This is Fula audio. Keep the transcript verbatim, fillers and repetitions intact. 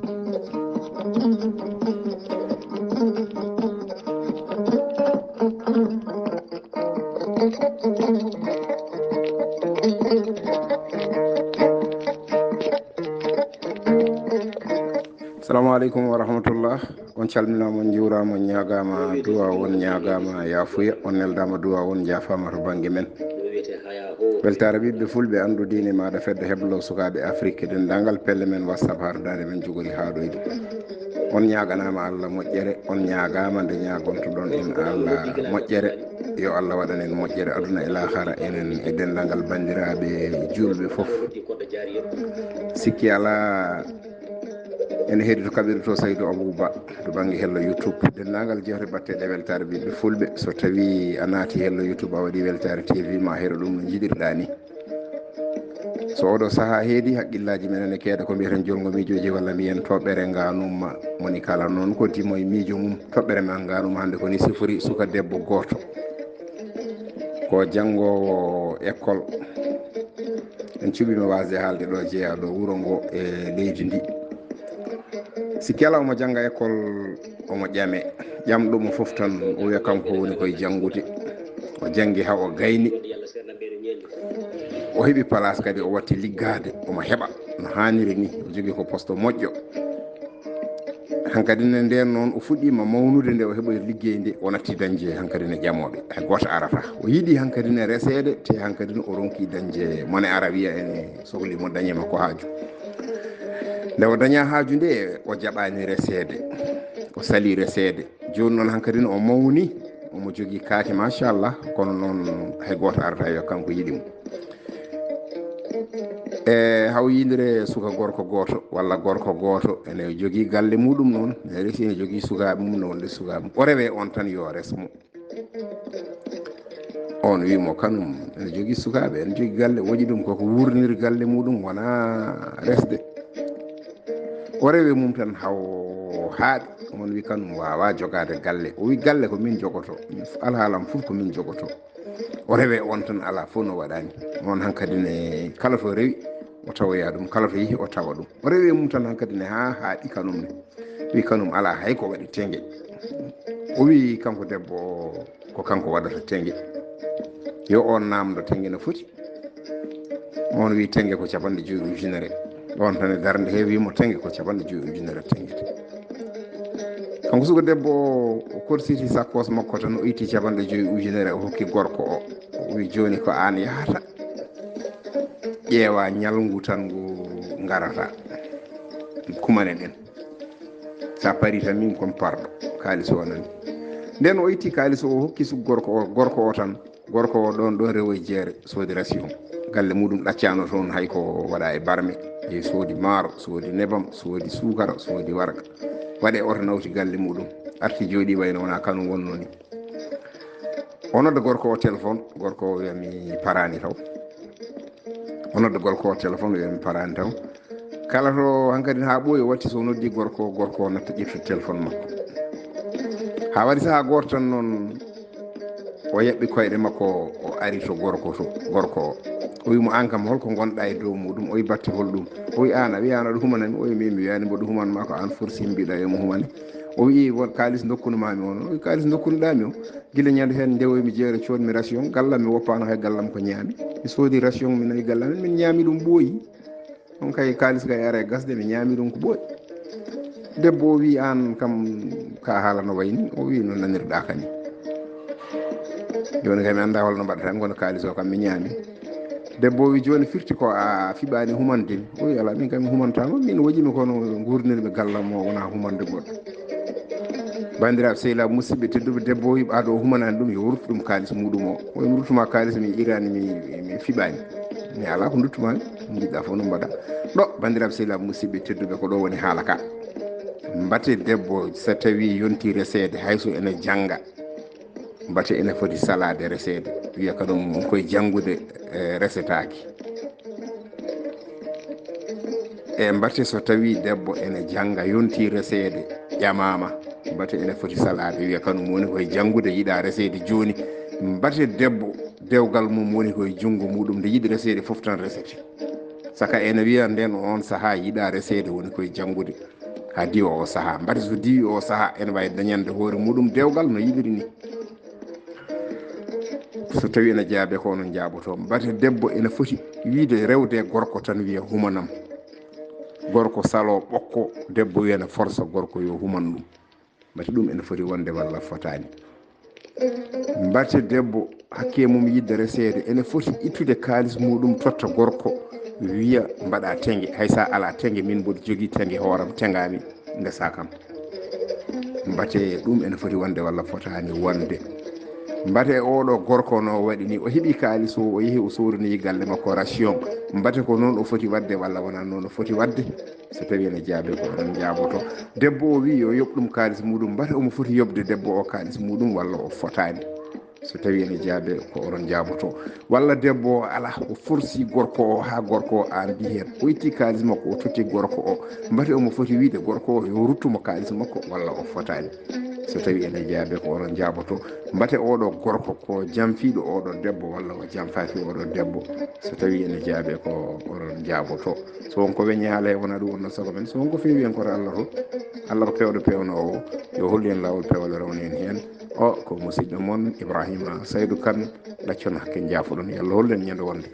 Assalamu aleykum wa rahmatullah. On calminaama, on njuuraama, on ñaagaama duwa, on ñaagaama yaafuya, on neldaama duwa, on njaafaama to bannge men. Weltaare ɓiɓɓe fulɓe, anndu diine maaɗa, fedde heblo sukaaɓe Afrik, denndaangal pelle men WhatsApp, hardaade men jogori haaɗoyde. On ñaaganaama Allah moƴƴere, on ñaagaama nde ñaagontoɗon en Allah moƴƴere. Yo Allah waɗan en moƴƴere aduna e laahara, enen e denndaangal banndiraaɓe juulɓe fof. Sikki alaa, ene heedi to kaɓirɗe to Saydou Abou Ba, to bannge hello YouTube. Denndaangal jewte baɗteeɗe e weltaare ɓiɓɓe fulɓe. So tawii a naati hello YouTube, a waɗi weltaare T V, ma heɗo ɗum no njiɗirɗaa ni. So oɗo sahaa heedi, haqqillaaji men ene keeda ko mbiyeten jolngo miijooji walla mbiyen toɓɓere ngaanumma. Moni kala noon ko dimo e miijo mum. Toɓɓere ma ngaanumma hannde ko ni sifori suka debbo gooto. Ko janngoowo école. En cuɓiima waasde haalde ɗo jeyaa ɗo wuro ngo e leydi ndi. Si kala omo jannga école, omo ƴame. Ƴamɗo mo fof tan, o wiya kanko woni koye janngude. O janngi haa o gayni. O heɓi place kadi, o watti liggaade, omo heɓa no haaniri ni. O jogii ko poste moƴƴo. Hankadi ne ndeen noon o fuɗɗiima mawnude nde o heɓoyta liggey nde, o natti dañde hankadi ne ƴamooɓe. Hay gooto arata. O yiɗi hankadi ne reseede, te hankadi ne o ronki dañde mone ara wiya ene sohli mo dañe makko haaju. Nde o daña haaju nde, o jaɓaani reseede. O sali reseede. Jooni noon hankadi ne o mawni, omo jogii kaake machallah, kono noon hay gooto arata wiya kanko yiɗi mo. E haw yindire suka gorko gooto walla gorko gooto ene jogii galle muɗum noon, ene resi ene jogii sukaaɓe mum, no wonde sukaaɓe mum. O rewe on tan yo res mo. On wi mo kanum ene jogii sukaaɓe, ene jogii galle, o waɗi ɗum koko wurniri galle muɗum, wonaa resde. O rewe mum tan haw haaɗi, on wi kanum waawaa jogaade galle. O wi galle ko min jogoto, alhaalam fof ko min jogoto. O rewe on tan alaa fof no waɗaani. Noon hankadi ne kala to rewi o tawoya ɗum, kala to yehi o tawa ɗum. O rewe mum tan hankadi ne haa haaɗi kanum ne. Wi kanum alaa hay ko waɗi tenge. O wi kanko debbo o ko kanko waɗata tenge. Yo on naamndo tenge no foti. On wi tenge ko capanɗe joyi ujunere. On tan e darnde he wi mo tenge ko capanɗe joyi ujunere tengete. Kanko suka debbo o, o korsiti sakkos makko tan, o itti capanɗe joyi ujunere, o hokki gorko o. O wi jooni ko aan yahata. Ƴeewa ñalngu tan ngu ngarata. Kumane ɗen. Sa pari tan min kon parɗo. Kaalis o nani. Nden o itti kaalis o, o hokki suka gorko o, gorko o tan. Gorko o ɗon, ɗon rewoye jeere, soodi ration. Galle muɗum ɗaccano toon, hay ko waɗa e barme. E soodi maaro, soodi nebam, soodi suukara, soodi warga. Waɗe oto nawti galle muɗum. Arti jooɗi wayno wona kanum wonno ni. O nodda gorko o téléphone, gorko o wiya mi parani taw. O nodda gorko o téléphone, wiya mi parani taw. Kala to hankadi haa ɓooyi, o watti so noddi gorko, gorko o natta ƴettude téléphone makko. Haa waɗi sahaa gooto tan noon, o yaɓɓi koyɗe makko, o ari to gorko to, gorko o. O wi mo, "Aan kam, holko ngonɗa e dow muɗum?" O wi, "Batte holɗum?" O wi, "Aan, a wiyaano aɗa humanami?" O wi, "Min, mi wiyaani mboɗo human maa ko aan forsi mbiɗa emi humani." O wi, "Won kaalis ndokkunomaami on?" O wi, "Kaalis ndokkunoɗaami o? Gila ñande heen ndewoymi jeere, coodmi ration, gallam mi woppaano hay gallam ko ñaami. Mi soodi ration, mi nawi gallam, min ñaami ɗum ɓooyi." On kay kaalis kay ara e gasde, mi ñaami ɗum ko ɓooyi. Debbo o wi, "Aan kam ka haala no wayi ni?" O wi, "No nanirɗa ka ni." Jooni kay mi annda holno mbaɗata, kono kaalis o kam mi ñaami. Debbo o wi, "Jooni firti ko a fiɓaani humande mi?" O wi, "Alaa, min kam mi humantano, min waɗimi kono ngurnirmi gallam o wona humande goɗɗo." Banndiraaɓe sehilaaɓe musidɓe tedduɓe, debbo o wi ɓaado o humanaani ɗum, yo ruttu ɗum kaalis muɗum o. O wi, "Mi ruttuma kaalis, mi iraani, mi, mi fiɓaani. Mi alaa ko nduttuma mi, ko njiɗɗa fof no mbaɗa." Ɗo, banndiraaɓe sehilaaɓe musidɓe tedduɓe, ko ɗo woni haala ka. Mbate debbo so tawi yonti reseede, hay so ene jannga, mbate ene foti salaade reseede, wiya kanum koye janngude, eh, resetaake. E mbate so tawi debbo ene jannga, yonti reseede, ƴamaama, mbate ene foti salaade, wiya kanum woni koye janngude, yiɗa reseede jooni. Mbate debbo, dewgal mum woni koye junngo muɗum, nde yiɗi reseede fof tan resete. Saka ene wiya nden on sahaa yiɗa reseede, woni koye janngude. A diwa o saha. Mbate so diwi o saha, ene wawi dañande hoore muɗum dewgal no yiɗiri ni. So tawi ene jaabe ko onon jaaboto. Mbate debbo ene foti wiide rewde gorko tan wiya humanam. Gorko salo ɓokko, debbo wiya ne forsa gorko yo human ɗum. Mbate ɗum ene foti wonde walla fotaani. Mbate debbo hakke mum yidde reseede ene foti ittude kaalis muɗum totta gorko wiya mbaɗa tenge. Hay sa ala tenge, min mboɗo jogii tenge hooram, tengami, ndesa kam. Mbate ɗum ene foti wonde walla fotaani wonde. Mbate oɗo gorko no waɗi ni, o heɓi kaalis o, o yehi o soodani galle makko ration. Mbate ko noon o foti waɗde walla wonaa noon o foti waɗde? So tawi ene jaabe ko onon jaaboto. Debbo o wi yo yoɓ ɗum kaalis muɗum, mbate omo foti yoɓde debbo o kaalis muɗum walla o fotaani? So tawi ene jaabe ko onon jaaboto. Walla debbo o ala, o forsi gorko o ha gorko o andi hen. O itti kaalis makko o totti gorko o. Mbate omo foti wiide gorko o yo ruttumo kaalis makko walla o fotaani? So tawi ene jaabe ko onon jaaboto. Mbate oɗo gorko ko jamfiiɗo oɗo debbo walla o jamfaaki oɗo debbo? So tawi ene jaabe ko onon jaaboto. So won ko weñi haala e wona ɗum wonno sago men. So won ko feewi en koto Allah to. Allah ko pewɗo pewnoowo. Yo hollu en laawol pewal rewna en heen. O ko musidɗo mon Ibrahima Saydou Kane, ɗaccon hakke, njaafoɗon. Yo Allah hollu en ñande wonde.